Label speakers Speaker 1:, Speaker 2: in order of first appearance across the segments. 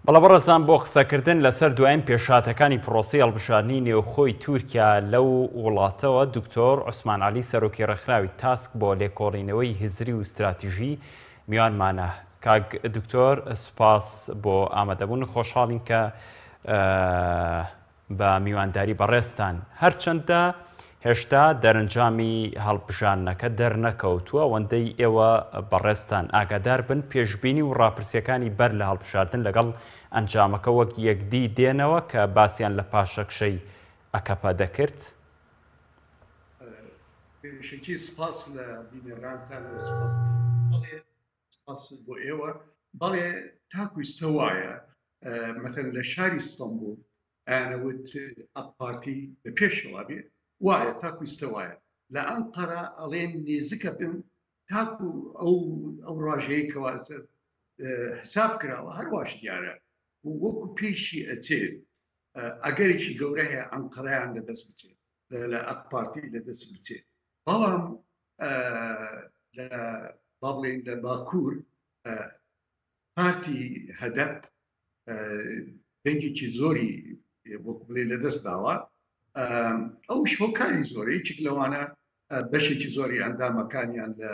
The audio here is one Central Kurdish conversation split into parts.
Speaker 1: بەڵێ بەڕێزان بۆ قسەکردن لەسەر دوایین پێشهاتەکانی پرۆسەی هەڵبژاردنی نێوخۆی تورکیا لەو وڵاتەوە دکتۆر عوسمان عەلی سەرۆکی ڕێکخراوی تاسک بۆ لێکۆڵینەوەی هزری و ستراتیژی میوانمانە. کاک دکتۆر سوپاس بۆ ئامادەبوون خۆشحاڵین کە بە میوانداری بەڕێزتان. هەرچەندە هێشتا دەرەنجامی هەڵبژاردنەکە دەرنەکەوتووە، ئەوەندەی ئێوە بەڕێزتان ئاگادار بن، پێشبینی و ڕاپرسییەکانی بەر لە هەڵبژاردن لەگەڵ ئەنجامەکە وەک یەکدی دێنەوە کە باسیان لە پاشەکشەی ئەکەپە دەکرد؟
Speaker 2: پێشەکی سپاس لە بینەرانتان و سپاس بەڵێ سپاس بۆ ئێوە. بەڵێ تاکو ئیستە وایە. مەسەلەن لە شاری ئیستەنبوڵ ئەیانەوت ئەک پارتی لە پێشەوە بێ وایە تاکو ئیستە وایە. لە ئەنقەرە ئەڵێن نێزکە بن تاکو ئەو ئەو ڕاژەیە کەوا حساب کراوە هەر واش دیارە و وەکو پێشی ئەچێت ئەگەرێکی گەورە هەیە ئەنقەرەیان لەدەست بچێت لە ئەک پارتی لەدەست بچێت بەڵام لە با بڵێین لە باکوور پارتی هەدەپ دەنگێکی زۆری وەک بڵێ لەدەست داوە ئەو هۆکاری زۆرە یەکێک لەوانە بەشێکی زۆری ئەندامەکانیان لە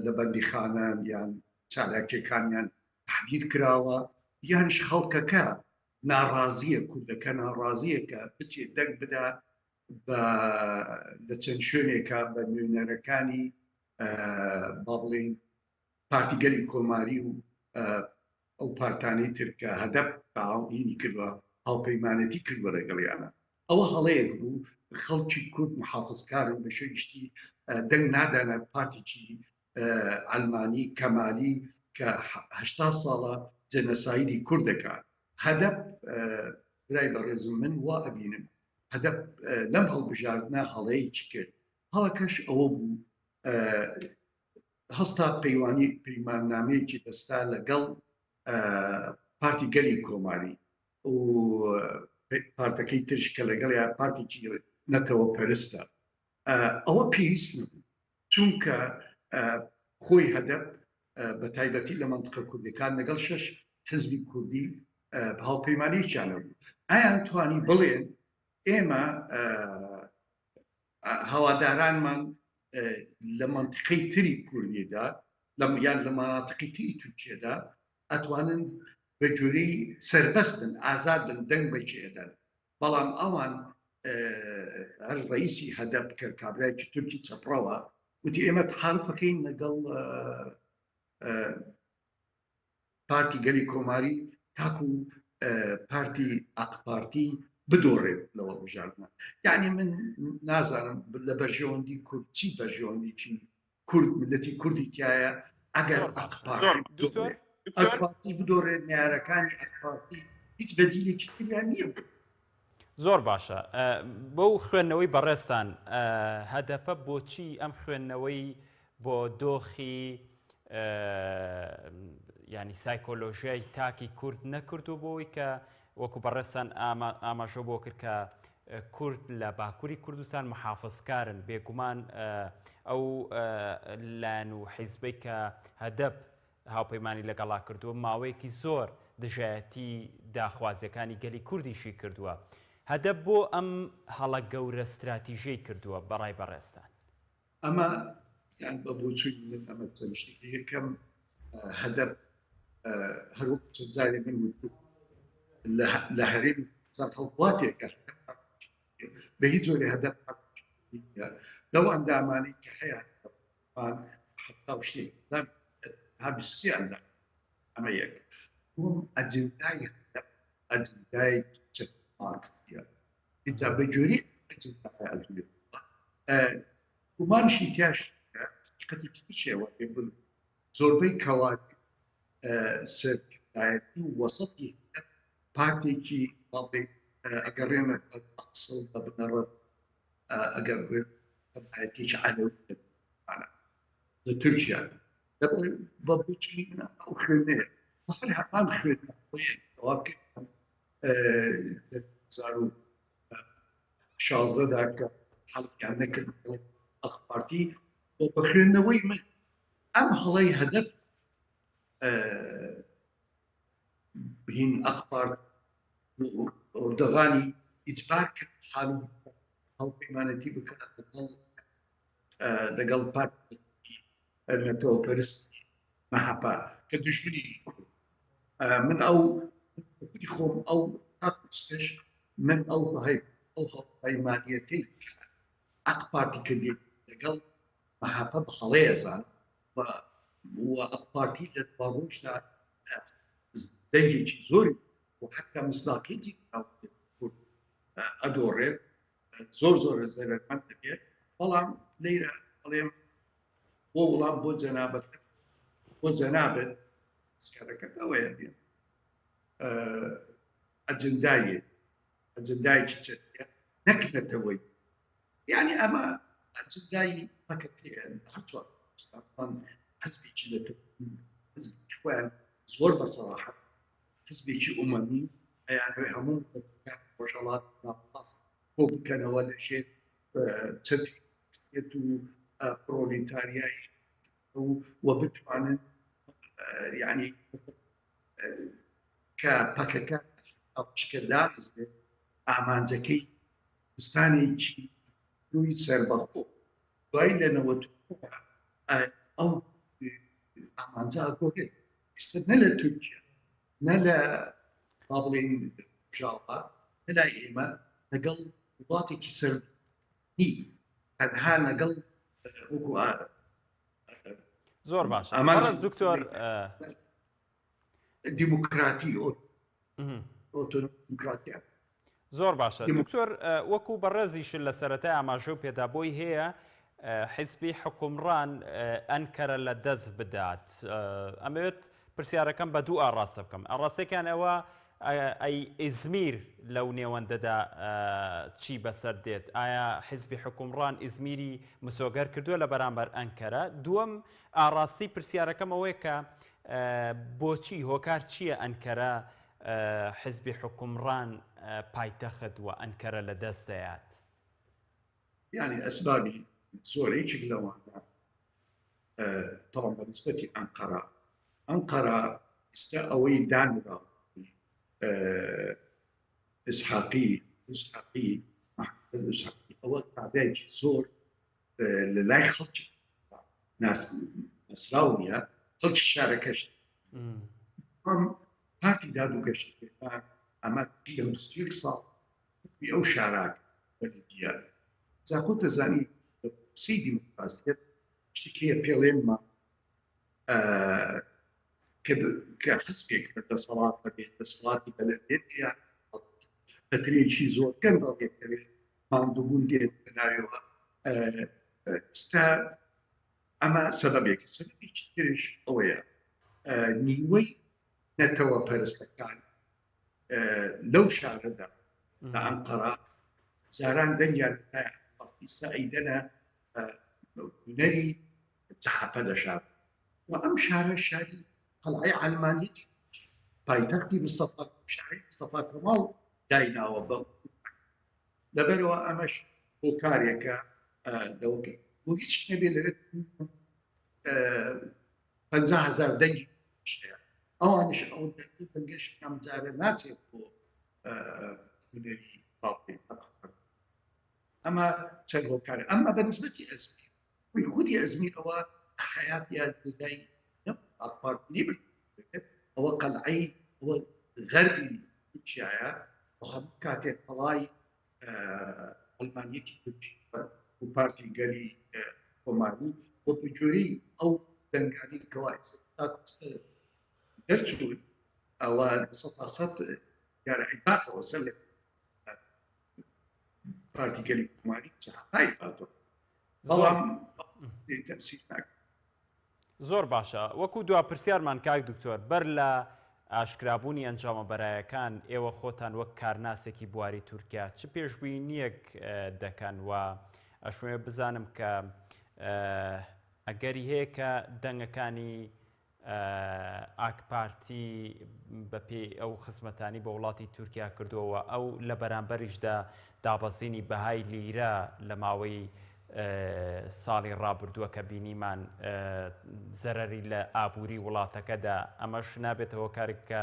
Speaker 2: لە بەندیخانان یان چالاکیەکانیان تهدید کراوە یانش خەڵکەکە ناڕازیە کوردەکە ناڕازیە کە بچێت دەنگ بدا بە لە چەند شوێنێکە بە نوێنەرەکانی با بڵێین پارتی گەلی کۆماری و ئەو پارتانەی تر کە هەدەپ تاوینی کردووە هاوپەیمانێتی کردووە لەگەڵیانە ئەوە هەڵەیەک بوو خەڵکی کورد محافزکارن بە شێوەی گشتی دەنگ نادانە پارتێکی ئەلمانی کەمالی کە هەشتا ساڵە جەنەسایدی کورد دەکات هەدەپ برای بەڕێزم من وا ئەبینم هەدەپ لەم هەڵبژاردنە هەڵەیەکی کرد هەڵەکەش ئەوە بوو هەستا پەیوانی پەیماننامەیەکی بەستا لەگەڵ پارتی گەلی کۆماری و پارتەکەی ترش کە لەگەڵ یا پارتێکی نەتەوە پەرستە ئەوە پێویست نەبوو چونکە خۆی هەدەپ بە تایبەتی لە منطقە کوردەکان لەگەڵ شەش حزبی کوردی هاوپەیمانێکیان هەبوو ئەیان توانی بڵێن ئێمە هەوادارانمان لە منطقەی تری کوردیدا لە یان لە مناتقی تری تورکیەدا ئەتوانن بە گوێرەی سربەست بن ئازاد بن دەنگ بەکێدەن بەڵام ئەوان هەر ڕئیسی هەدەپ کە کابرایەکی تورکی چەپڕەوە وتی ئێمە تحالفەکەین لەگەڵ پارتی گەلی کۆماری تاکو پارتی ئاکپارتی بدۆڕێت لە هەڵبژاردنە یعنی من نازانم لە بەرژەوەندی کورد چی بەرژەوەندیکی کورد ملەتی کوردی تایە ئەگەر ئاکپارتی ئاکپارتی بدۆڕێت نارەکانی ئاکپارتی هیچ بەدیلێکی تریان نییە.
Speaker 1: زۆر باشە بەو خوێندنەوەی بەڕێزتان هەدەپە بۆچی ئەم خوێندنەوەی بۆ دۆخی ینی سایکۆلۆژیای تاکی کورد نەکردو بۆی کە وەکو بەڕێزتان ئاماژە بۆ کرد کە کورد لە باکووری کوردستان محافزکارن بێگومان ئەو لایەن و حیزبەی کە هەدەپ هاوپەیمانی لەگەڵا کردووە، ماوەیەکی زۆر دژایەتی داخوازیەکانی گەلی کوردیشی کردووە. هەدەپ بۆ ئەم هەڵە گەورە ستراتیژیەی کردووە بەڕای بەڕێزتان؟
Speaker 2: ئەمە یان بە بۆچوونی من ئەمە چەند شتێکی یەکەم هەدەپ هەروەک چەند جارێ من وتم لە هەرێمی کوردستان هەڵواتێکە بە هیچ جۆرێ هەدەپ لەو ئەندامانەی کە هەیە حەفتا و شتێک تا 23 ئەندام ئەمە یەک دووەم ئەجندای ئەجندای چەپ مارکسیە ئینجا بە گوێرەی ئەجندای ئەجندای گومانشی تیاش حقیقەتێکی تر شێوە بن زۆربەی کەوات سەرکردایەتی و وەسەتی پارتێکی باڵێ ئەگەڕێنە ئەسڵ بە بنەڕەت ئەگەر کەمایەتیەکی عەلەوی لە تورکیا بە بۆچونی من ئەو خوێنەیە هەر هەمان خوێندنەوەیە لە 2016 دا کە حەڵیان نەکرد ئەک پارتی بە خوێندنەوەی من ئەم هەڵەی هەدەف هین ئەقپارت ئۆردەغانی ئیجبار کرد حال هاوپەیمانەتی بکات لەگەڵ لەگەڵ پارتی نەتەوەپەرستی مەهەپە کە دوژمنی کورد. من ئەو خودی خۆم ئەو تاکو ئێستاش من ئەو ئەو هاوپەیمانیەتەی کە ئەق پارتی کردی لەگەڵ مەهەپە بە هەڵەیە زان و ئەق پارتی لە دواڕۆژدا دەنگێکی زۆری و حتا مصداقیەتی کورد ئەدۆڕێت زۆر زۆر زەرەرمەند دەبێت. بەڵام لێرە ئەڵێم بۆ وڵام بۆ جەنابەت بۆ جەنابت پرسیارەکەت ئەوەیە بێ ئەجندایە ئەجندایەکی چەتیە نەک نەتەوەی یعنی ئەمە ئەجندای پەکەکەیە هەرچوار حزبێکی نەتەوەیی حزبێکی خۆیان زۆر بە سەراحەت حزبێکی ئومەمی ئەیانەوێ هەموو ڕۆژهەڵات ناوەڕاست کۆ بکەنەوە لە ژێر چەتری مارکسیەت و پرۆلیتاریای و بتوانن یعنی کە پەکەکە ئەوشکە دامەزرێت ئامانجەکەی کوردستانێکی دوی سەربەخۆ دوای لە ئەو ئامانجە ئەگۆڕێت ئێستا نە لە تورکیا نە لە با بڵێین ڕۆژاوا نە لای ئێمە لەگەڵ وڵاتێکی سەرنی تەنها لەگەڵ وەکو
Speaker 1: زۆر باش ئەمانەز دکتۆر
Speaker 2: دیموکراتی ئۆتۆنۆمکراتیان
Speaker 1: زۆر باشە دکتۆر وەکو بەڕێزیشت لە سەرەتای ئاماژە و پێدا بۆی هەیە حیزبی حکومڕان ئەنکەرە لە دەست بدات ئەمەوێت پرسیارەکەم بە دوو ئاڕاستە بکەم ئاڕاستێکیان ئەوە ئەی ئیزمیر لەو نێوەندەدا چی بەسەر دێت ئایا حیزبی حکومڕان ئیزمیری مسۆگەر کردووە لە بەرامبەر ئەنکەرە دووەم ئاڕاستی پرسیارەکەم ئەوەیە کە بۆچی هۆکار چییە ئەنکەرە حزبی حوکمڕان پایتەخت و ئەنکەرە لە دەست دەیات؟
Speaker 2: یانی ئەسبابی زۆر یەکێک لەوانە تەڵم بە نسبەتی ئەنقەرە ئەنقەرە ئێستا ئەوەی دانرا ئیسحاقی ئیسحاقی ئیسحاقی ئەوە کابرایەکی زۆر لە لای خەڵکی ناسراو نییە خەڵکی شارەکەش پارتی داد و گەشەپێدان ئەمە لە 21 ساڵ ئەو شاراک بەلدیە زاخۆ دەزانی سی دیموکراسیەت شتێک هەیە پێڵێنمە کە حزبێک لە دەسەڵات هەبێت دەسەڵاتی بەلدێت یان بەترێکی زۆر گەندەڵێک دەبێت ماندووبوون دێت بەناویەوە ئێستا ئەمە سەبەبێکە سەبەبێکی ترش ئەوەیە نیوەی نەتەوە پەرستەکان لەو شارەدا لە ئەنقەرە جاران دەنگیان ئیستا ئەیدەنە هونەری جەهەپە لە شار و ئەم شارە شاری قەڵای عەلمانی پایتەختی مستەفا شاری مستەفا کەماڵ دایناوە بە لەبەرەوە ئەمەش هۆکارێکە لەوە بۆ هیچ نەبێ لەوێ 50هزار دەنگی هەیە ئەوانش ئەو دەنگەش ئەم جارە ناچێت بۆ هونەری باڵی ئەمە چەند هۆکارە ئەمە بە نسبەتی ئەزمیر خودی ئەزمیر ئەوە حیاتیان جێگای ئەپارتنی ئەوە قەلعەی ئەوە غەربی تورکیایە و هەموو کاتێک قەڵای ئەلمانیەتی تورکی و پارتی گەلی کۆماری و بەگوێرەی ئەو دەنگانی کەوا دەرچوون ئەوە سەد دیارە عیباتەوە سەر لە پارتی گەلی کۆماری جەهەپای باتەوە بەڵام تەسیر ناکات.
Speaker 1: زۆر باشە وەکو دوا پرسیارمان کاک دکتۆر بەر لە ئاشکرابوونی ئەنجامە بەرایەکان ئێوە خۆتان وەک کارناسێکی بواری تورکیا چ پێشبینیەک دەکەن و ئەشمەوێ بزانم کە ئەگەری هەیە کە دەنگەکانی ئاکپارتی بەپێی ئەو خزمەتانی بە وڵاتی تورکیا کردووە و ئەو لە بەرامبەریشدا دابەزینی بەهای لیرە لە ماوەی ساڵی ڕابردووە کە بینیمان زەرەری لە ئابووری وڵاتەکەدا ئەمەش نابێتە هۆکارێک کە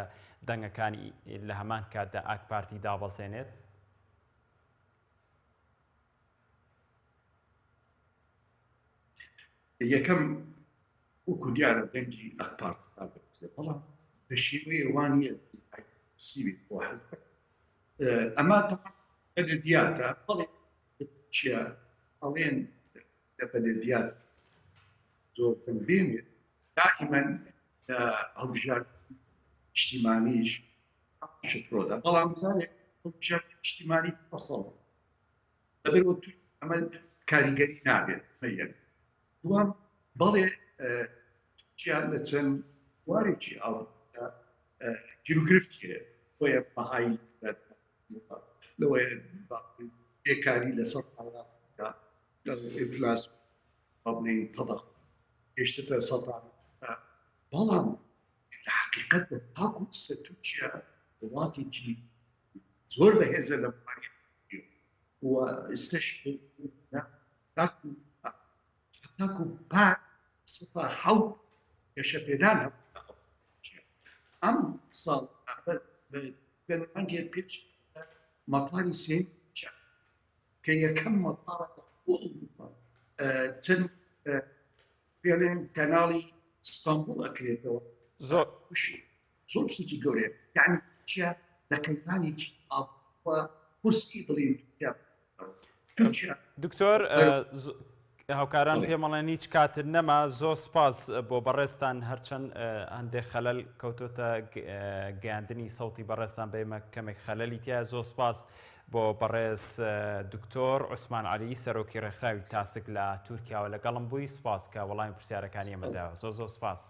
Speaker 1: دەنگەکانی لە هەمان کاتدا ئاک پارتی دابەزێنێت؟
Speaker 2: یەکەم وەکو دیارە دەنگی ئاک پارتی دابەزێت بەڵام بە شێوەیە وانە سیوی بۆ حزب ئەمە بەلەدیاتە بەڵێ چیە ئەڵێن لە بەلەدیات زۆر دەنگ بێنێت دائیمەن لە هەڵبژاردنی نیشتیمانیش شت ڕۆدا بەڵام بزانێت هەڵبژاردنی نیشتیمانی فەسەڵ لەبەرەوە ئەمە کاریگەری نابێت یەک دووەم بەڵێ تورکیا لە چەند بوارێکی ئابووریدا گیروگرفتی هەیە بۆیە بەهای لەوەیە بێکاری لەسەر ئینفلاس بڵێین تەدەخ گەشتە سەدا بەڵام لە حقیقەتدا تاکو ئێستا تورکیا وڵاتێکی زۆر بەهێزە لە بواری و ئێستش تاکو تاکو پار سەدا حەوت گەشەپێدان هەبوو ئەم ساڵ مانگێ پێش مەتاری سێ کە یەکەم مەتارە بۆ ئەوروپا چەند پێڵێن کەناڵی ئیستانبوڵ ئەکرێتەوە
Speaker 1: زۆر
Speaker 2: زۆر شتێکی گەورەیە یعنی تورکیا لە قەیرانێکی ئابووە قورسی بڵێن تورکیا
Speaker 1: تورکیا دکتۆر هاوکاران پێمەڵێن هیچ کاتت نەما زۆر سپاس بۆ بەڕێزتان هەرچەند هەندێک خەلەل کەوتۆتە گەیاندنی سەوتی بەڕێزتان بە ئێمە کەمێک خەلەلی تیا زۆر سپاس بۆ بەڕێز دکتۆر عوسمان عەلی سەرۆکی ڕێکخراوی تاسک لە تورکیاوە لەگەڵم بووی سپاس کە وەڵامی پرسیارەکانی ئێمە داوە زۆر زۆر سپاس.